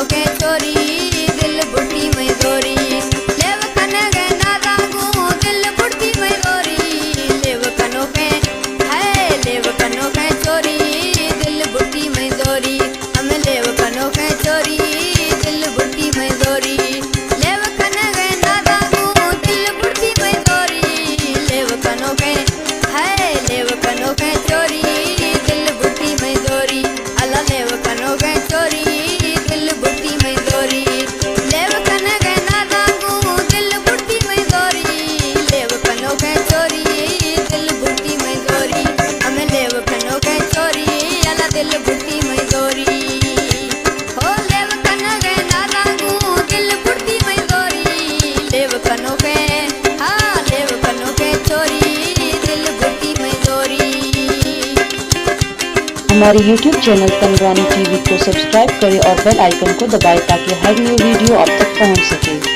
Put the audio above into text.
کنوکیں چوری، دل بوٹی مئی زوری۔ لیو کنگے ناداں گوں دل بوٹی مئی زوری۔ لیو کنوکیں، ہائے لیو کنوکیں چوری، دل بوٹی مئی زوری۔ ہمے لیو کنوکیں چوری، دل بوٹی مئی زوری۔ لیو کنگے ناداں گوں دل بوٹی مئی زوری۔ لیو کنوکیں، ہائے لیو کنوکیں چوری، دل بوٹی مئی زوری۔ الا لیو کنوکیں چوری، دل بوٹی مئی زوری۔ لیو کنگے ناداں گوں دل بوٹی مئی زوری۔ لیو کنوکیں چوری، دل بوٹی مئی زوری۔ ہمے لیو کنوکیں چوری، الا دل بوٹی مئی زوری۔ ہو لیو کنگے ناداں گوں دل بوٹی مئی زوری۔ لیو کنوکیں، ہاں لیو کنوکیں چوری، دل بوٹی مئی زوری۔ ہمارے یوٹیوب چینل تنگوانی ٹی وی کو سبسکرائب کریں اور بیل آئیکن کو دبائیں تاکہ ہر نیو ویڈیو آپ تک پہنچ سکے۔